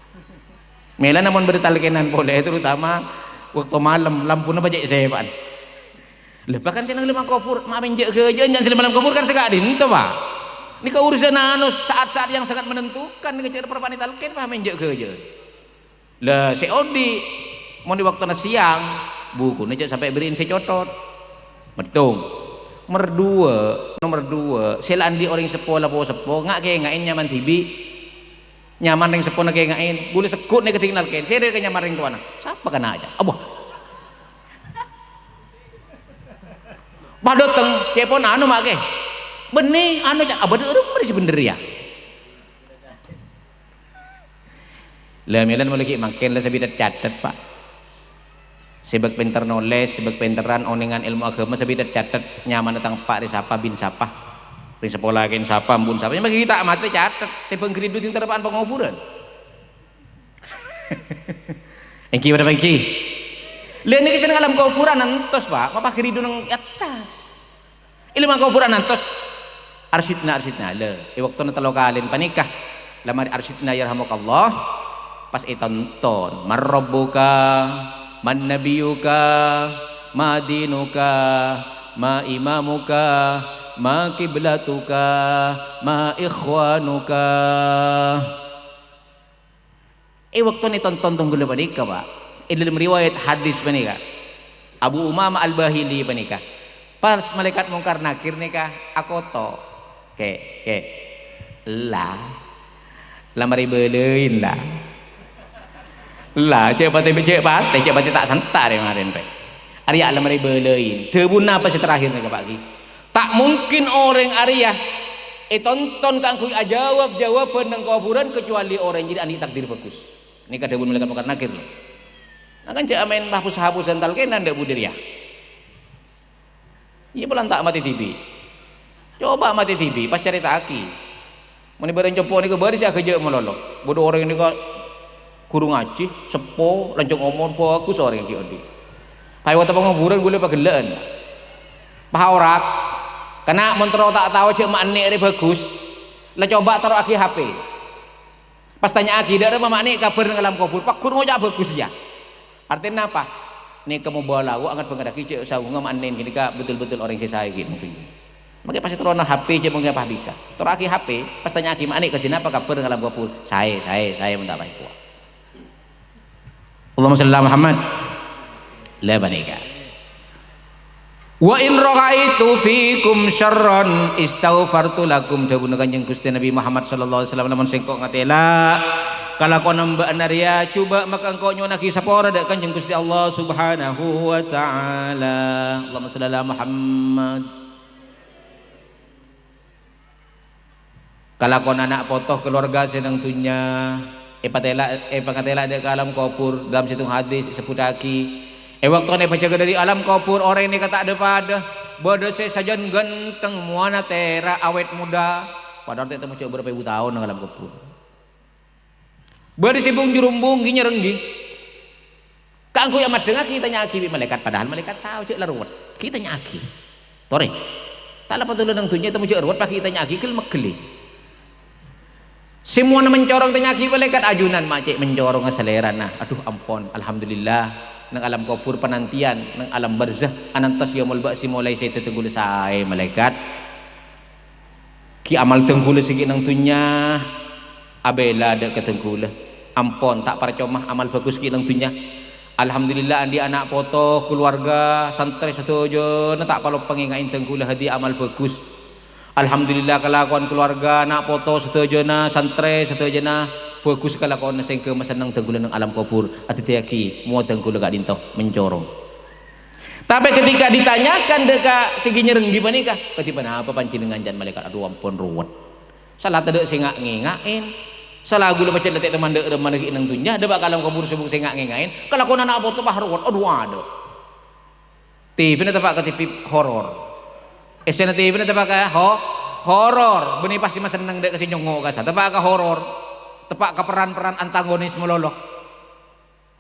Mèlana mon bâdâ talkènan polè, terutama bâkto malem, lampona pajhât sèpa'an. Lah, bahkan sè neng lem kobhur, ma' men jhâ'-ghâjâ'ân, jhâ' sè lem kobhur kan saka'dinto, Pak. Nèka urusan anu, saat-saat yang sangat menentukan, nèka jhâ' parpa'na talkèn, ma' men jhâ'-ghâjâ'ân. Lah, sè odi', mon è bâktona sèyang, bukuna jhâ' sampè' berri'in sè cothot. Mèttong. Nomer duwâ', nomer duwâ', sè la andi' orèng seppo la po-seppo, nga'-kènga'è nyaman dhibi'. Nyaman rèng seppona kènga'è. Ghulâ segghut nèka dinggal kèn, sèrè ka nyaman rèng towana. Sapa kana', ca'? Abah. Pas dâteng, cèpon anu, ma' kè. Bânnè, anu, ca', abâ' dâ' remma sè bhendher, ya. La, mèlana mola ghi' mangkèn la sabidhât catet, Pak. Sè bâk pènter nolès, sè bâk pènterran onèngan èlmo aghâma sabidhât catet, nyamana tang eppa' rè sapa, bin sapa. Rèng sapola kèn sapa, embun sapa. Nyamana ghi' ta' matè catet, tèmbhâng ghâridhu ding tarèpa'an pangobhurân. Èngghi padâ èngghi? Lha nèka sè neng alam kobhurân antos, Pak, mapa ghâridhu neng attas. Ilmu kobhurân antos, "Arsyidna, arsyidna." Lha, è bâktona tello kalèn panèka, la marè "Arsyidna yarhamukallah", pas ètonton, "Man rabbuka, man nabiyyuka, ma dinuka, ma imamuka, ma kiblatuka, ma ikhwanuka." È bâktona ètonton tongghâlla panèka, Pak, è dâlem riwayat hadis panèka, Abu Umamah Al-Bahili panèka, pas malaèkat Mungkar Nakir nèka akoto', "Kè', kè', la, la marè bâlâi, la. La, jhâ' patè, jhâ' patè, jhâ' patè ta' santa' rè marèn, rè. Arèya la marè bâlâi. Dhâbuna apa sè terakhir nèka, Pak, ghi?" Ta' mungkin orèng arèya ètonton kaangghuy ajâwâb jâwâbhân neng kobhurân, kecuali orèng jârèya andi' takdir bhâghus. Nèka dhâbuna Malaèkat Mungkar Nakir, lho. Nah, kan jhâ' amèn hapus-hapusan talkènan dâ' budhi rèya. Iyâ, polana ta' matè dhibi'. Coba matè dhibi', pas carèta'aghi. Mon è bârâng compo' nèka bâri' sè aghâjâ' malolo. Bâdâ orèng nèka ghuru ngajhi, seppo, lanjhâng omor, bhâghus orèng ghi' odi'. Pas è bâkto pangobhurân ghulâ paghellâ'ân. Pas aorak, kana' mon terro ta' tao jhâ' ma' ennè' rè bhâghus, la coba terro'aghi H P. Pas tanya'aghi, "Dâ' remma ma' ennè' kabhâr neng alam kobhur?" Pagghun ngoca' bhâghus, iyâ. Artèna apa? Nèka mobâlâghu anget bângèddhâghi jhâ' saonga ma' ennè' ghânèka betul-betul orèng sè saè ghi' mungkin. Mangkè pas ètoro'na H P, jhâ' mangkè pas bisa. Toro'aghi H P, pas tanya'aghi, "Ma' anè' kadinapa kabhâr neng alam kobhur?" "Saè, saè, saè, mon ta' pas èkowa." Allahumma shalli ala Muhammad. La panèka. "Wa in ra'aitu fikum syarran istaghfartu lakum," dhâbuna Kanjeng Ghustè Nabi Muhammad sallallahu alaihi wasallam, "Lamon sèngko' ngatèla' kalakowan bâ'na rèya, jhubâ' maka engko' nyo'onnaghi sapora dâ' Kanjeng Ghustè Allah Subhanahu wa Ta'ala." Allahumma shalli ala Muhammad. Kalakowan ana' poto kalowarga sè neng dhunnya, èpatèla-, èpangatèla' dâ' ka alam kobhur. Dalam sèttong hadis èsebbhuttaghi, è bâktona èpajâgâ dâri alam kobhur, orèng nèka ta' dhâ-padâ. Bâdâ sè sajân ghântheng, mowana tèra', awèt modâ, padahal ta' ètemmo jhâ' bârâmpa èbu taon neng alam kobhur. Bâdâ sè bung-jhurumbung, ghi nyèrèng ghi. Kaangghuy amaddhângaghi, tanya'aghi bi' malaèkat, padahal malaèkat tao jhâ' la rowet. Ghi tanya'aghi. Torè. Ta' la patolong neng dhunnya, ètemmo jhâ' rowet, pas ghi tanya'aghi, ghel-megghellè. Sè mowana mencorong, tanya'aghi malaèkat, ajunan ma' cè' mencorongnga salèrana. Adhu, ampon, alhamdulillah. Neng alam kobhur panantiyan, neng alam barzakh, anantos yaumul ba'si molaè sèdhâ dhânggulâ saè, malaèkat. Ghi amal dhânggulâ sè ghi' neng dhunnya, abhilâ dâ' ka dhânggulâ. Ampon, ta' parcoma amal bhâghus ghi' neng dhunnya. Alhamdulillah, andi' ana' poto, kalowarga, santrè sadhâjâna ta' paloppa ngènga'è dhânggulâ hadiah amal bhâghus. Alhamdulillah, kalakowan kalowarga, ana' poto sadhâjâna, santrè sadhâjâna, bhâghus kalakowanna sehingga masenneng dhânggulâ neng alam kobhur. Adhâddhiyâghi mowa dhânggulâ ka'dinto mencorong. Tapè ketika ditanyakan dâ' ka sè ghi nyèrèng ghi panèka, "Kadhi ponapa panjhennengngan?" ca'na malaèkat, "Adhu, ampon rowet. Sala tadâ' sè nga'-ngènga'è. Sala ghulâ pajhât la ta' ètemmo dâ' rèmma ghi' neng dhunnya, dâpa' ka alam kobhur sè bung sè nga'-ngènga'è. Kalakowan ana' poto pas rowet. Adhu, adâ'." T V-na teppa' ka T V horor. Essèna T V-na teppa' ka ho-, horor. Bânnè pastè masenneng dâ' ka sè nyongngo' kassa'. Teppa' ka horor. Teppa' ka peran-peran antagonis malolo.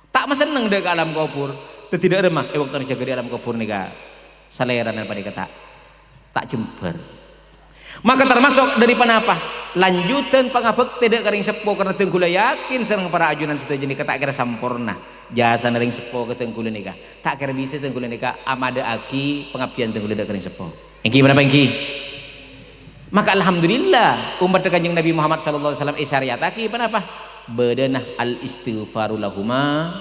Ta' masenneng dâ' ka alam kobhur. Dhâddhi dâ' rèmma è bâktona jâgâ dâri alam kobhur nèka, salèrana panèka ta', ta' jembhâr. Maka tamaso' dâri ponapa? Lanjutan pangabhâktè dâ' ka rèng seppo, karna dhânggulâ yakin sareng para ajunan sadhâjâ nèka ta' kèra samporna jasana rèng seppo ka dhânggulâ nèka. Ta' kèra bisa dhânggulâ nèka amadâ'aghi pangabdiyân dhânggulâ dâ' ka rèng seppo. Èngghi ponapa èngghi? Maka alhamdulillah, ommaddhâ Kanjeng Nabi Muhammad sallallahu alaihi wasallam èsarèyataghi ponapa? Bâdâna al-istighfaru lahuma,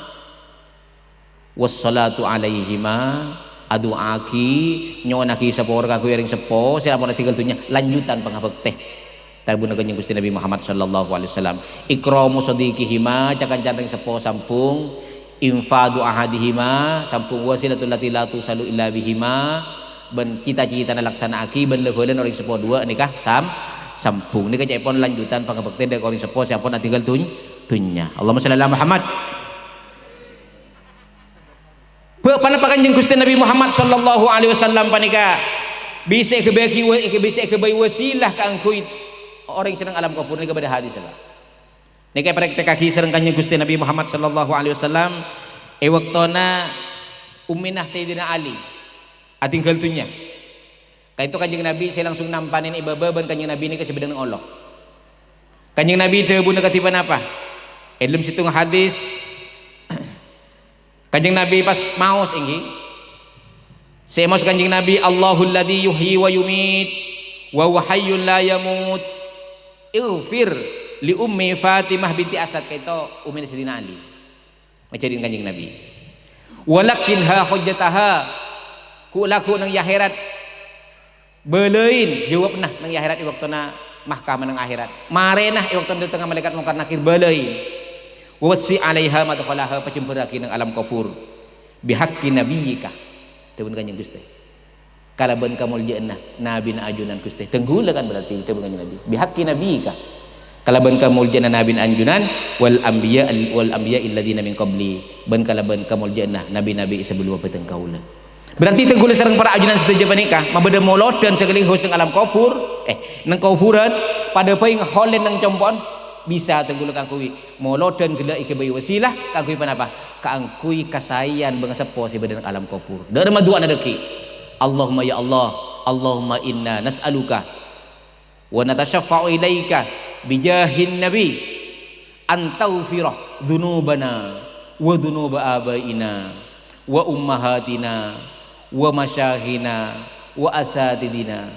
wassalatu alaihima, adu'aaghi, nyo'onnaghi sapora kaangghuy orèng seppo sè ampon adhingghâl dhunnya, lanjutan pangabhâktè. Dhâbuna Kanjeng Ghustè Nabi Muhammad sallallahu alaihi wasallam, ikramu shadiqihima, ca-kancana rèng seppo sambung, infadhu ahadihima, sambung, wasilatul lati la tusalu illa bihima, bân cita-citana laksana'aghi bân la-bhâlâna orèng seppo duwâ' nèka sam-, sambung. Nèka ca'èpon lanjutan pangabhâktè dâ' ka orèng seppo sè ampon adhingghâl dhun-, dhunnya. Allahumma shalli ala Muhammad. Bâ-, ponapa Kanjeng Ghustè Nabi Muhammad sallallahu alaihi wasallam panèka bisa èghâbâyaghi wa-, bisa èghâbây wasilah kaangghuy orèng sè neng alam kobhur nèka bâdâ hadis, Pak. Nèka èpraktekkaghi sareng Kanjeng Ghustè Nabi Muhammad sallallahu alaihi wasallam è bâktona ummina Sayyidina Ali adhingghâl dhunnya. Ka'dinto Kanjeng Nabi sè langsung nampanè è bâbâ bân Kanjeng Nabi nèka sè bâdâ neng olo. Kanjeng Nabi dhâbuna kadhi ponapa? È dâlem sèttong hadis, Kanjeng Nabi pas maos, èngghi. Sè èmaos Kanjeng Nabi, "Allahul ladzi yuhyi wa yumit, wa huwa hayyun la yamut. Ighfir li ummi Fatimah binti Asad," ka'dinto ummina Sayyidina Ali. Majâdin Kanjeng Nabi. "Wa laqinha hujjataha." Ghu-, lagghu' neng è akhèrat. Bâlâi jâwâbbhâ neng è akhèrat è bâktona mahkamah neng akhèrat. Marèna è bâktona dâtengnga malaèkat Mungkar Nakir, bâlâi. "Wa wassi' alaiha madkhalaha," pajembhârrâghi neng alam kobhur. "Bihaqqi nabiyyika," dhâbuna Kanjeng Ghustè. "Kalabân kamoljâ'ânna nabina ajunan, Ghustè." Dhânggulâ kan berarti dhâbuna Kanjeng Nabi. "Bihaqqi nabiyyika." Kalabân kamoljâ'ânna nabina ajunan, "wal anbiya, wal anbiya alladzina min qabli," bân kalabân kamoljâ'ânna nabi-nabi è sabellumma bhâdhân kaulâ. Berarti dhânggulâ sareng para ajunan sadhâjâ panèka mabâdâ molodhân sakalèngghus neng alam kobhur, eh, neng kobhurân, padâ bhâi ngaholèn neng compo'na, bisa dhânggulâ kaangghuy molodhân ghellâ' èghâbây wasilah kaangghuy ponapa? Kaangghuy kasaèyan bângaseppo sè bâdâ neng alam kobhur. Dâ' rèmma du'ana dhâggi'. Allahumma ya Allah, Allahumma inna nas'aluka wa natasyaffa'u ilaika bijahin nabi an taghfira dzunubana wa dzunuba abaina wa ummahatina wa masyayikhina wa asatidina.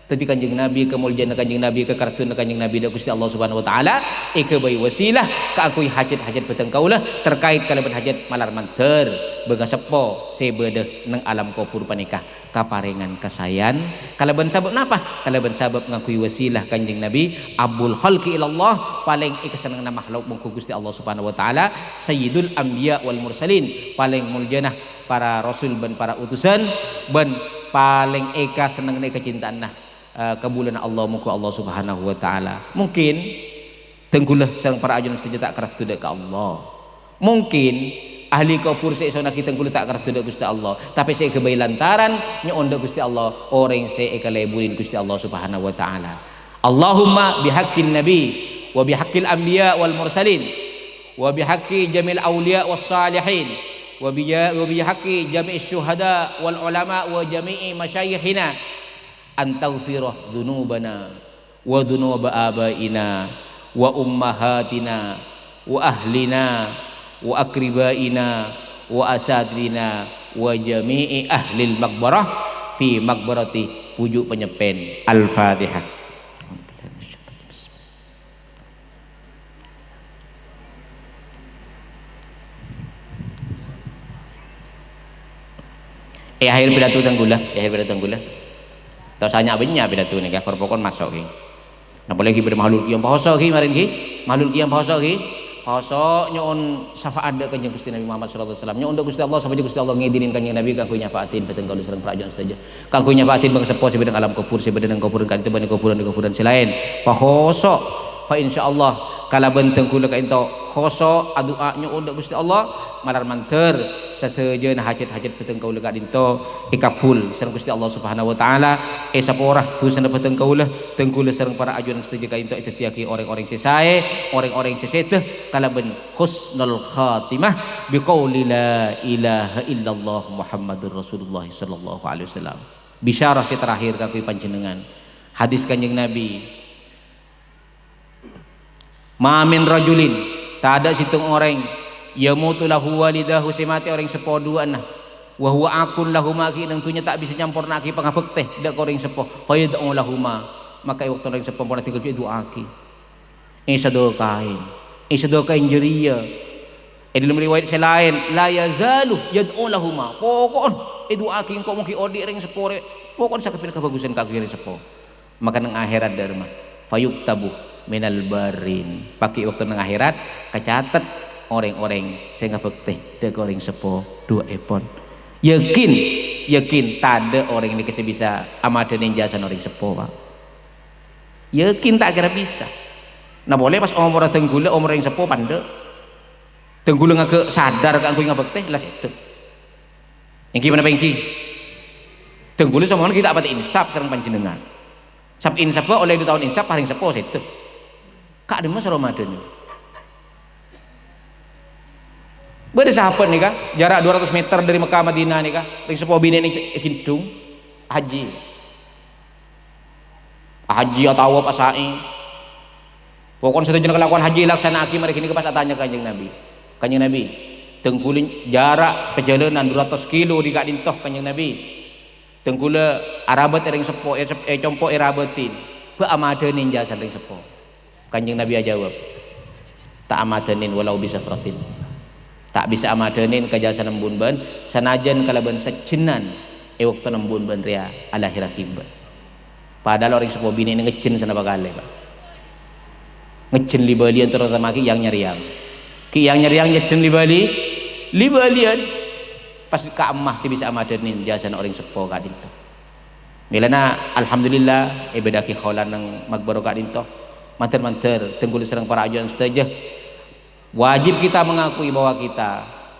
Dhâddhi Kanjeng Nabi, kamoljâ'ânna Kanjeng Nabi, kakarajâ'ânna Kanjeng Nabi dâ' Ghustè Allah Subhanahu wa Ta'ala èghâbây wasilah kaangghuy hajat-hajat bhâdhân kaulâ terkait kalabân hajat malar mandhâr, bângaseppo sè bâdâ neng alam kobhur panèka kaparèngan kasaèan. Kalabân sabâb napa? Kalabân sabâb ngangghuy wasilah Kanjeng Nabi, ahabbul khalqi ilallah, palèng èkasennengngana makhluk mongghu Ghustè Allah Subhanahu wa Ta'ala, sayyidul anbiya wal mursalin, palèng moljâna para rasul bân para utusan, bân palèng èkasennengngana, èkacinta'ana, eh, kabulâna Allah, mongghu Allah Subhanahu wa Ta'ala. Mungkin dhâng ghulâ sareng para ajunan sadhâjâ ta' karaddhu dâ' ka Allah. Mungkin ahli kobhur sè èsonnaghi dhâng ghulâ ta' karaddhu dâ' Ghustè Allah, tapè sè èghâbây lantaran nyo'on dâ' Ghustè Allah orèng sè èkalèburi Ghustè Allah Subhanahu wa Ta'ala. Allahumma bihaqqin nabi wa bihaqqil anbiya wal mursalin wa bihaqqi jami'il auliya was salihin wa bija-, wa bihaqqi jami'is syuhada wal ulama wa jami'i masyayikhina an taghfira dzunubana wa dzunuba abaina wa ummahatina wa ahlina wa aqribaina wa asatidina wa jami'i ahlil maqbarah fi maqbarati Puju' Panyeppèn. Al-Fatihah. È akhèr pidato dhâng ghulâ, è akhèr pidato dhâng ghulâ. Ta' sanya'na bânnya' pidato nèka, kor pokon maso' ghi. Napa lagi bâdâ mahlul qiyam poso ghi, marèn ghi? Mahlul qiyam poso ghi? Poso nyo'on syafa'at dâ' Kanjeng Ghustè Nabi Muhammad sallallahu alaihi wasallam. Nyo'on dâ' Ghustè Allah, sopajâ Ghustè Allah ngèdhinin Kanjeng Nabi kaangghuy nyafa'atin bhâdhân kaulâ sareng para ajunan sadhâjâ. Kaangghuy nyafa'atin bângaseppo sè bâdâ neng alam kobhur, sè bâdâ neng kobhurân ka'dinto bân kobhurân-kobhurân sè laèn. Poso, fa insyaallah, kalabân dhâng ghulâ ka'dinto khoso' adu'a nyo'on dâ' Ghustè Allah, malar mandhâr sadhâjâna hajat-hajat bhâdhân kaulâ ka'dinto èkabul sareng Ghustè Allah Subhanahu wa Ta'ala, èsapora dhusana bhâdhân kaulâ, dhâng ghulâ sareng para ajunan sadhâjâ ka'dinto èdhâddhiyâghi orèng-orèng sè saè, orèng-orèng sè sèdhâ, kalabân husnul khatimah biqauli la ilaha illallah Muhammadur Rasulullah sallallahu alaihi wasallam. Bisyarah sè terakhir kaangghuy panjhennengngan. Hadis Kanjeng Nabi, "Ma min rajulin," tadâ' sèttong orèng, "yamutu lahu walidahu," sè matè orèng seppo duwâ'na, "wa huwa aqqun lahuma," ghi' neng dhunnya ta' bisa nyamporna'aghi pangabhâktè dâ' ka orèng seppo, "fa yad'u lahuma," maka è bâkto orèng seppo ampon adhingghâl jhughân èdu'aaghi. Èsadhâkaè. Èsadhâkaè jârèya. È dhâlem riwayat sè laèn, "La yazalu yad'u lahuma." Poko'en èdu'aaghi engko' mongghi odi' rèng seppo rè. Poko'en sakabbiyanna kabhâghusân kaangghuy rèng seppo. Maka neng akhèrat dâ' remma, "Fayuktabu minal barrin." Paghi' bâkto neng akhèrat, kacatet orèng-orèng sè ngabhâktè dâ' ka orèng seppo duwâ'èpon. Yakin, yakin tadâ' orèng nèka sè bisa amadhâni jasana orèng seppo, Pak. Yakin ta' kèra bisa. Nah, polè pas omorra dhâng ghulâ, omor orèng seppo pandâ'. Dhâng ghulâ ngaghâ sadar kaangghuy ngabhâktè, la sèdhâ. Èngghi ponapa èngghi? Dhâng ghulâ samonèna ghi' ta' patè insaf sareng panjhennengngan. Sab insaf bâ' ollè du taon insaf, paling seppo sèdhâ. Ka'dimma soro madhâni? Bâdâ sahabat nèka, jara' dua ratus meter dâri Mekkah Madinah nèka, rèng seppo binè' nèng è Ghindhung, haji. Ahaji, atawaf, asa'i. Pokokna sadhâjâna kalakowan haji èlaksana'aghi, marè ghânèka pas atanya ka Kanjeng Nabi. "Kanjeng Nabi, dhâng ghulâ jara' pajhâlânan dua ratus kilo dâri ka'dinto, Kanjeng Nabi. Dhâng ghulâ arabât è rèng seppo, è sep-, è compo' èrabâtin. Bâ' amadhâni jasana rèng seppo." Kanjeng Nabi ajâwâb, "Ta' amadhânin walau bisafratin." Ta' bisa amadhânin ka jasana embu'en bâ'en, sanajjân kalabân sajjhânan è bâkto embu'en bâ'en rèya alahèrraghi bâ'en. Padahal orèng seppo binè'na ngejjhân sanapa kalè, Pak. Ngejjhân li-bâliyân, terutama Ki' Yang Nyarèyang. Ki' Yang Nyarèyang ngejjhân li-bâli, li-bâliyân. Pas ka'emma sè bisa amadhânin jasana orèng seppo ka'dinto. Mèlana, alhamdulillah, èbâdâ'aghi holan neng magbâro ka'dinto. Mandhâr-mandhâr, dhâng ghulâ sareng para ajunan sadhâjâ. Wajib kita mengakui bahwa kita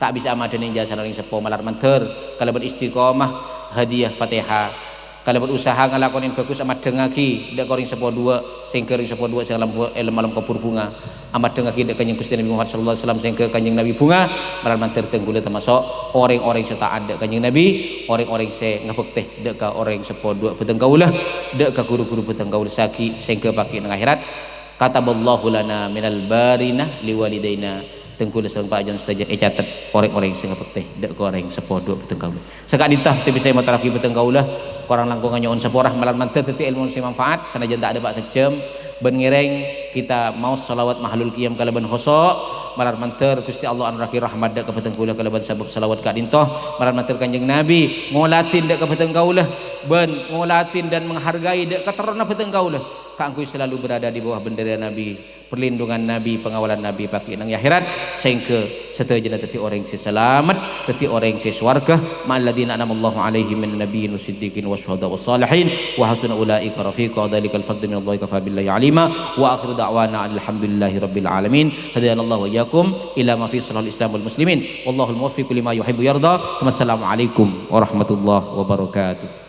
ta' bisa amadhânin jasana orèng seppo malar mandhâr kalabân istiqomah, hadiyah Fatihah, kalabân usaha ngalakonè bhâghus amadhângaghi dâ' ka orèng seppo duwâ', sèngghâ orèng seppo duwâ' sè alam bu-, è alam kobhur bhunga, amadhângaghi dâ' Kanjeng Ghustè Nabi Muhammad sallallahu alaihi wasallam sèngghâ Kanjeng Nabi bhunga, malar mandhâr dhâng ghulâ tamaso' orèng-orèng sè ta'at dâ' Kanjeng Nabi, orèng-orèng sè ngabhâktè dâ' ka orèng seppo duwâ' bhâdhâng kaulâ, dâ' ka ru-ghuru bhâdhâng kaulâ saaghi sèngghâ pagghi' neng akhèrat. Kataballahu lana minal barina liwalidaina. Dhâng ghulâ sareng para ajunan sadhâjâ ècatet orèng-orèng sè ngabhâktè dâ' ka orèng seppo duwâ' bhâdhâng kaulâ. Saka'dinto sè bisa èmatorraghi bhâdhâng kaulâ. Korang langkongnga nyo'on sapora, malar mandhâr dhâddhi èlmo sè manfaat, sanajjhân ta' adâpa' sajjhâm, bân ngèrèng kita maos shalawat mahalul qiyam kalabân khusyu', malar mandhâr Ghustè Allah anorraghi rahmat dâ' ka bhâdhân kaulâ kalabân sabâb shalawat ka'dinto, malar mandhâr Kanjeng Nabi ngoladhin dâ' ka bhâdhân kaulâ, bân ngoladhin dan menghargai dâ' ka terrona bhâdhân kaulâ, kaangghuy selalu berada di bawah bendera Nabi, perlindungan Nabi, pengawalan Nabi, paghi' neng è akhèrat, sehingga sadhâjâna dhâddhi orèng sè salamet, dhâddhi orèng sè sowarghâ, ma'alladzina an'amallahu 'alaihim minan nabiyyin wasiddiqin wasyuhada wassalihin, wa hasuna ulaika rafiqa, dzalikal fadlu minallahi kafa billahi 'alima, wa akhiru da'wana alhamdulillahi rabbil alamin, hadanallahu wa iyyakum ila ma fi salahil islam wal muslimin, wallahul muwaffiq lima yuhibbu yarda, wassalamualaikum warahmatullahi wabarakatuh.